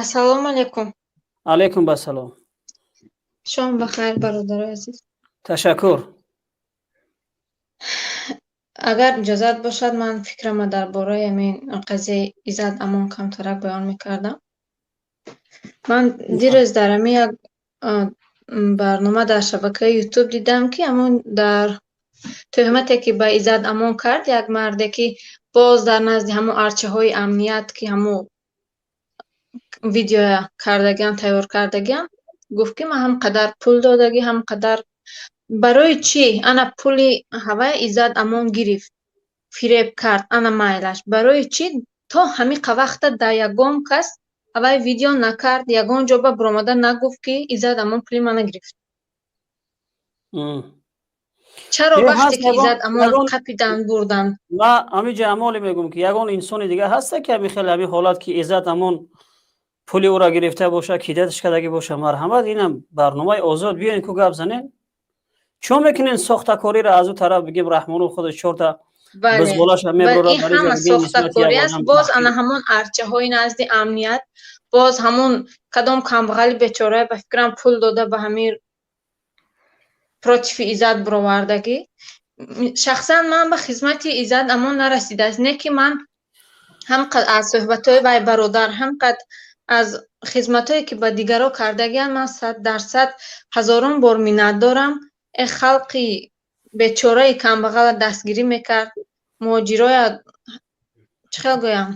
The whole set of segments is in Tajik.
Ассалому алайкум. Алайкум басалом. Шом бахайр, бародарои азиз. Ташаккур. Агар иҷозат бошад, ман фикрама дар бораи ҳамин қазияи Иззат Амон камтарак баён мекардам. Ман дирӯз дар ҳамин як барнома дар шабакаи Ютуб дидам, ки ҳамон дар тӯҳмате, ки ба Иззат Амон кард, як марде, ки боз дар назди ҳамон арчаҳои амният, ки ҳамон видеоя кардагиам, тайёр кардагиам, гуфт, ки ман ҳам қадар пул додагӣ, ҳам қадар барои чӣ? Ана пули ҳавай Иззат Амон гирифт, фиреб кард, ана майлаш. Барои чӣ то ҳамиқа вақта дар ягон кас ҳавай видео накард, ягон ҷо ба буромада нагуфт, ки Иззат Амон пули мана гирифт? Чаро вақте ки Иззат Амон қапидан бурданд? Ма ҳамиҷа амоле мегӯм, ки ягон инсони дига ҳаста, ки ҳами хеле ҳами ҳолат, ки Иззат Амон пули ӯро гирифта боша, кидаташ кардагӣ боша? Марҳамат, инам барномаи озод, биёен ку гап занем. Чо мекунен сохтакориро? Аз ӯ тараф бигем, Раҳмонов худаш чорта бизболаша мебурад. Ҳама сохтакорӣ аст. Боз ана ҳамон арчаҳои назди амният, боз ҳамон кадом камбағали бечора, ба фикрам, пул дода ба ҳамин против Иззат буровардагӣ. Шахсан ман ба хизмати Иззат Амон нарасидааст, не ки ман ҳам аз суҳбатҳои вай бародар, ҳам қад аз хизматҳое, ки ба дигарро кардагиам, ман 100% ҳазорон бор миннат дорам. Э халқи бечораи камбағала дастгирӣ мекард, муҳоҷироя, чӣ хел гӯям,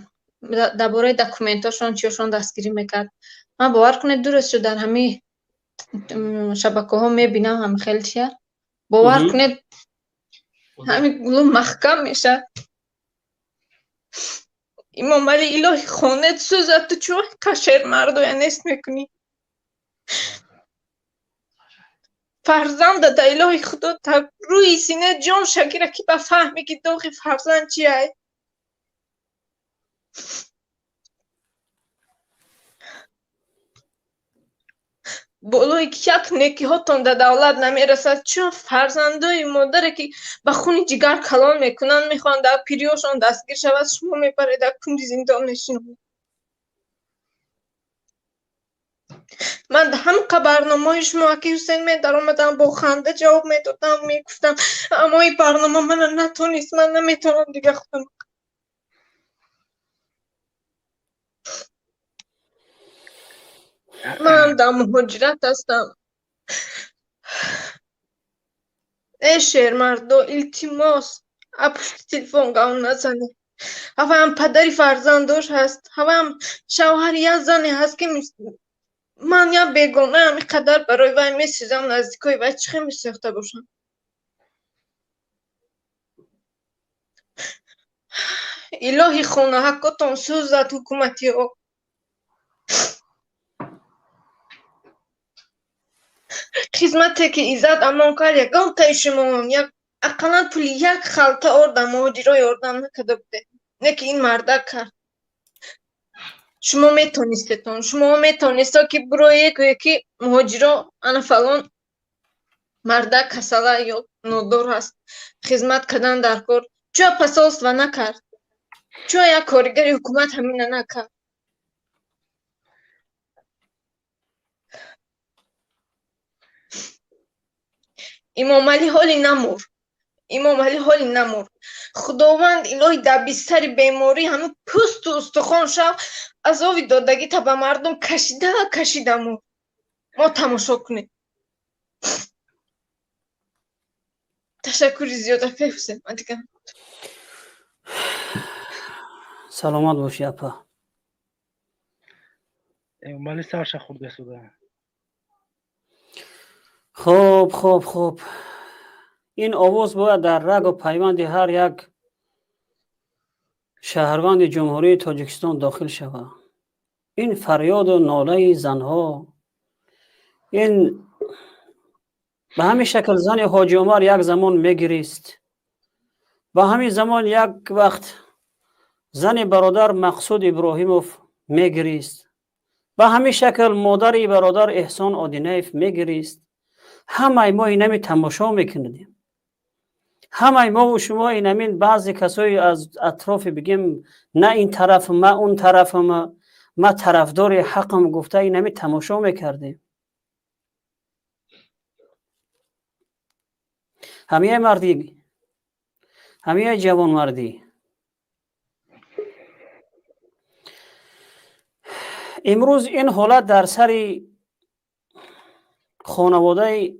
дар бораи документошон, чиёшон дастгирӣ мекард. Ман, бовар кунед, 2 рӯз шуд дар ҳамин шабакаҳо мебинам ҳами хел чия, бовар кунед, ҳамин гулу маҳкам мешавад. Имомалӣ, илоҳи хонет сӯзад, ту чӯ қашермардоя нест мекунӣ? Фарзандата, илоҳи худо, та рӯи сина ҷон шакира, ки ба фаҳме, ки доғи фарзанд чиай. Болои як некиҳотон дар давлат намерасад. Чун фарзандои модаре, ки ба хуни ҷигар калон мекунанд, мехоҳанд дар пириёшон дастгир шавад, шумо мебаред, дар кунҷи зиндон мешинонед. Ман ҳамқа барномаҳои шумо, аки Ҳусейн, медаромадам, бо ханда ҷавоб медодам, мегуфтам, аммо ин барнома мана натонист, ман наметавонам дига худам. Манам дар муҳоҷират ҳастам. Э шермардо, илтимос, а пушти телефон гав назанед. Ҳаваям падари фарзандош ҳаст, ҳаваям шавҳари як зане ҳаст, ки ман як бегонаам, ин қадар барои вай месӯзам, наздикои вай чӣ хел месӯхта бошам? Илоҳи хонаҳакотон сӯзад, ҳукуматиҳо. Хизмате, ки Иззат Амон кард, ягонтаи шумоам як ақаллан пули як халта орда муҳоҷиро ёрдам накарда будед, не ки ин мардак кард. Шумо метонистетон, шумо метонисто, ки бироед, гӯе, ки муҳоҷиро, ана фалон мардак касала ё нодор ҳаст, хизмат кардан дар кор. Чӯя посольство накард? Чӯя як коригари ҳукумат ҳамина накард? Имомалӣ ҳоли намур, Имомалӣ ҳоли намур. Худованд, илоҳи, дар бистари беморӣ ҳамин пӯсту устухон шав, азоби додагита ба мардум кашида кашида мур, мо тамошо кунем. Ташаккури зиёд, акай Ҳусен, ман дигар. Саломат бошӣ, апа. Эмомалӣ сарша хурдасуда. Хуб, хуб, хуб, ин овоз бояд дар рагу пайванди ҳар як шаҳрванди Ҷумҳурии Тоҷикистон дохил шавад. Ин фарёду нолаи занҳо, ин ба ҳамин шакл зани Ҳоҷи Умар як замон мегирист, ба ҳамин замон як вақт зани бародар Мақсуд Иброҳимов мегирист, ба ҳамин шакл модари бародар Эҳсон Одинаев мегирист. Ҳамаи мо инами тамошо мекунедем, ҳамаи мову шумо инамин. Баъзе касои аз атрофи, бигем, на ин тарафма, он тарафма. Ма тарафдори ҳақам гуфта инами тамошо мекардем. Ҳамияи мардӣ, ҳамияи ҷавонмардӣ. Имрӯз ин ҳолат дар сари хонаводаи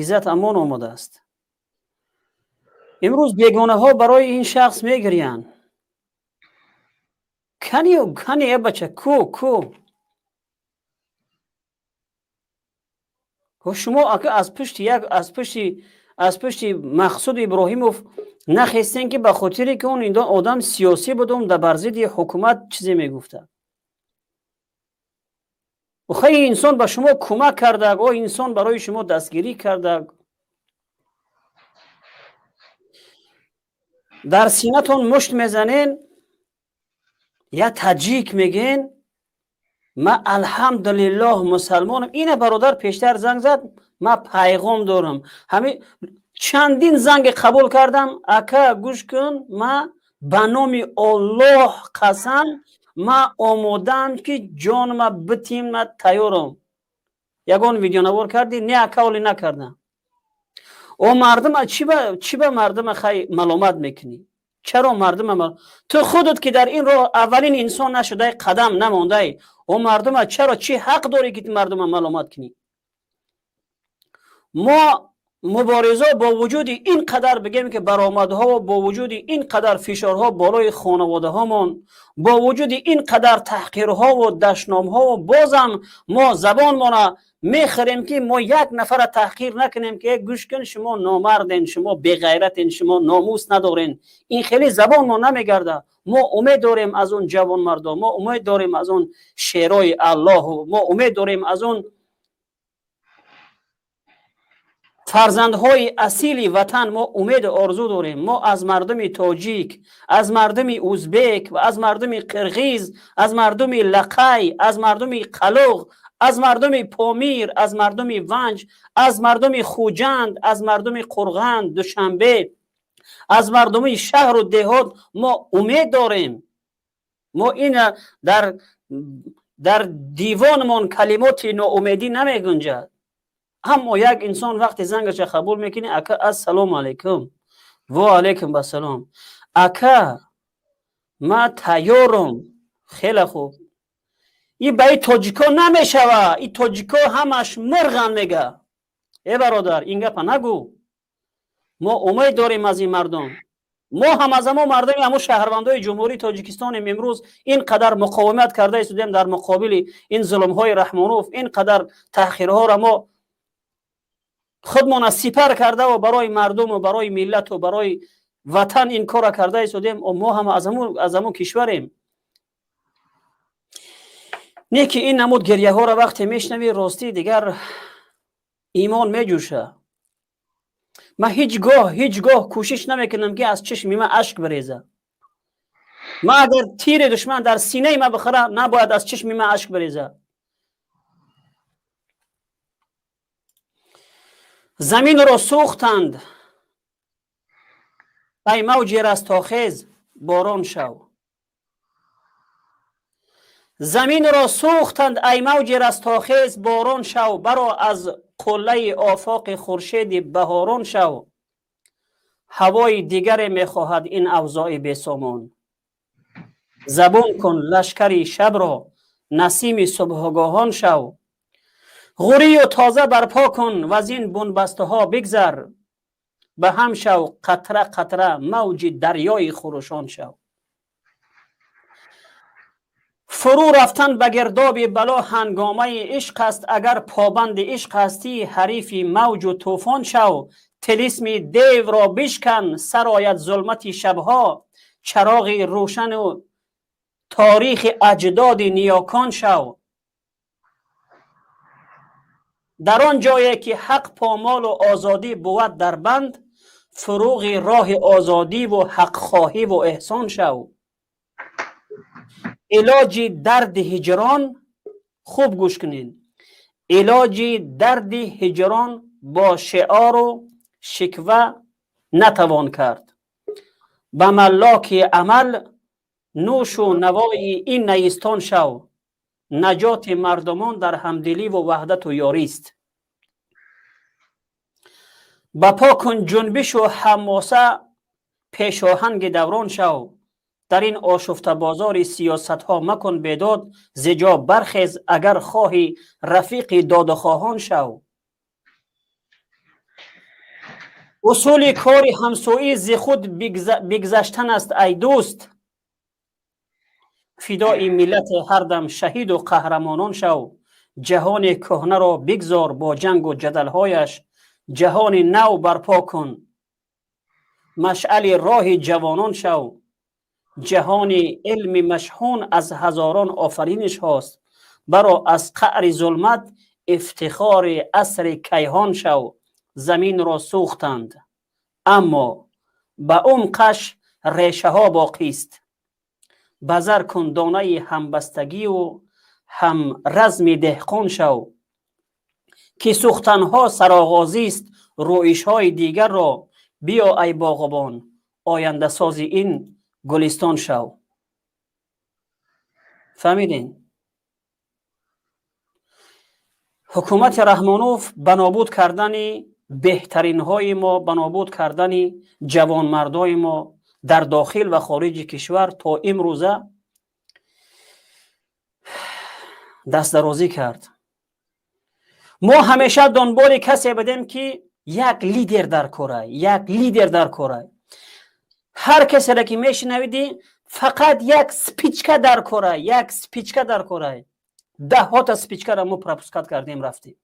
Иззат Амон омадааст. Имрӯз бегонаҳо барои ин шахс мегириянд. Кани, кани, э бача, ку, ку? Шумо ака аз пушти як, аз пушти Мақсуд Иброҳимов нахестен, ки ба хотире ки он одам сиёсӣ будум, дар бар зидди ҳукумат чизе мегуфта. Охай, инсон ба шумо кӯмак кардаг, о инсон барои шумо дастгирӣ кардаг. Дар синатон мушт мезанен, я таҷик мегӯен, ма алҳамдулиллоҳ мусалмонам. Ина бародар пештар занг зад, ма пайғом дорам. Ҳами чандин занге қабул кардам, ака, гӯш кун, ма ба номи Оллоҳ қасам, ма омодаам, ки ҷонма битим, ма тайёрам. Ягон видеонавор кардӣ? Не, ака, олӣ накардам. О мардума чӣ ба мардума хай маломат мекунӣ? Чаро мардума? Ту худат ки дар ин роҳ аввалин инсон нашудай, қадам намондай, о мардума чаро, чӣ ҳақ дорӣ, ки мардума маломат кунӣ? Мо муборизо бо вуҷуди ин қадар, бигем ки, баромадҳо, бо вуҷуди ин қадар фишорҳо болои хонаводаҳомон, бо вуҷуди ин қадар таҳқирҳову дашномҳову, бозам мо забонмона мехӯрем, ки мо як нафара таҳқир накунем, ки гӯш кун, шумо номарден, шумо беғайратен, шумо номус надорен. Ин хеле забонмо намегарда. Мо умед дорем аз он ҷавонмардо, мо умед дорем аз он шерои Аллоҳу, мо умед дорем аз он фарзандҳои асили ватан, мо умеду орзу дорем. Мо аз мардуми тоҷик, аз мардуми узбек ва аз мардуми қирғиз, аз мардуми лақай, аз мардуми қалуғ, аз мардуми Помир, аз мардуми Ванҷ, аз мардуми Хуҷанд, аз мардуми Қурған, Душанбе, аз мардуми шаҳру деҳот мо умед дорем. Мо ина дар дивонмон калимоти ноумедӣ намегунҷад. Аммо як инсон вақте зангаша қабул мекунӣ, ака, ассалому алайкум, ва алайкум ассалом, ака, ма тайёрам. Хеле хуб. И ба и тоҷико намешава, и тоҷико ҳамаш мурған, мега. Э бародар, ин гапа нагӯ. Мо умед дорем аз ин мардум. Мо ҳам аз ҳамо мардуми, ҳамо шаҳрвандои Ҷумҳурии Тоҷикистонем. Имрӯз ин қадар муқовимат карда истодем дар муқобили ин зулмҳои Раҳмонов, ин қадар таҳқирҳоро мо худмона сипар кардаву барои мардуму барои миллату барои ватан ин корро карда истодем. Мо ҳам аз ҳамон кишварем. Не ки ин намуд гирьяҳоро вақте мешнавӣ, ростӣ, дигар имон меҷӯша. Ман ҳеҷ гоҳ, ҳеҷ гоҳ кӯшиш намекунам, ки аз чишми ман ашк биреза. Ман агар тири душман дар синаи ман бихӯра, набояд аз чишми ман ашк биреза. Заминро сӯхтанд, ай мавҷи растохез, борон шав. Заминро сӯхтанд, ай мавҷи растохез, борон шав. Баро аз қуллаи офоқи хуршеди баҳорон шав. Ҳавои дигаре мехоҳад ин авзои бесомон. Забон кун лашкари шабро, насими субҳгоҳон шав. Ғурию тоза барпо кун ва аз ин бунбастҳо бигзар. Ба ҳам шав, қатра қатра мавҷи дарёи хурӯшон шав. Фурӯ рафтан ба гирдоби бало ҳангомаи ишқ аст. Агар побанди ишқ ҳастӣ, ҳарифи мавҷу тӯфон шав. Тилисми девро бишкан, сарояд зулмати шабҳо. Чароғи рӯшану торихи аҷдоди ниёкон шав. Дар он ҷое ки ҳақ помолу озодӣ бувад дар банд, фуруғи роҳи озодиву ҳақхоҳиву эҳсон шав. Илоҷи дарди ҳиҷрон, хуб гӯш кунед, илоҷи дарди ҳиҷрон бо шиору шиква натавон кард. Ба маллоки амал нӯшу навои ин наистон шав. Наҷоти мардумон дар ҳамдиливу ваҳдату ёрист. Ба по кун ҷунбишу ҳамоса, пешоҳанги даврон шав. Дар ин ошуфтабозори сиёсатҳо макун бедод, зи ҷо бархез, агар хоҳӣ рафиқи додухоҳон шав. Усули кори ҳамсӯӣ зи худ бигзаштан аст, ай дӯст. Фидои миллати ҳардам шаҳиду қаҳрамонон шав. Ҷаҳони кӯҳнаро бигзор бо ҷангу ҷадалҳояш, ҷаҳони нав барпо кун, машъали роҳи ҷавонон шав. Ҷаҳони илми машҳун аз ҳазорон офариниш ҳост, баро аз қаъри зулмат, ифтихори асри кайҳон шав. Заминро сӯхтанд, аммо ба умқаш решаҳо боқист. Базар кун донаи ҳамбастагию ҳамразми деҳқон шав, ки сӯхтанҳо сароғозист рӯишҳои дигарро. Биё, ай боғобон, ояндасози ин гулистон шав. Фаҳмидем, ҳукумати Раҳмонов ба нобуд кардани беҳтаринҳои мо, ба нобуд кардани ҷавонмардои мо дар дохил ва хориҷи кишвар то имрӯза дастдарозӣ кард. Мо ҳамеша дунболи касе будем, ки як лидер дар кора, як лидер дар кора. Ҳар касеро ки мешунавидӣ, фақат як спичка дар кора, як спичка дар кора. Даҳҳота спичкаро мо пропускать кардем, рафтем.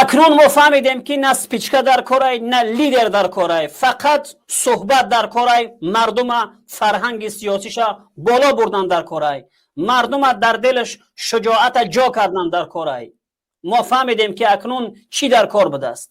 Акнун мо фаҳмидем, ки на спичка дар корай, на лидер дар корай, фақат суҳбат дар корай. Мардума фарҳанги сиёсиша боло бурдан дар корай, мардума дар дилаш шуҷоата ҷо кардан дар корай. Мо фаҳмидем, ки акнун чӣ дар кор будааст.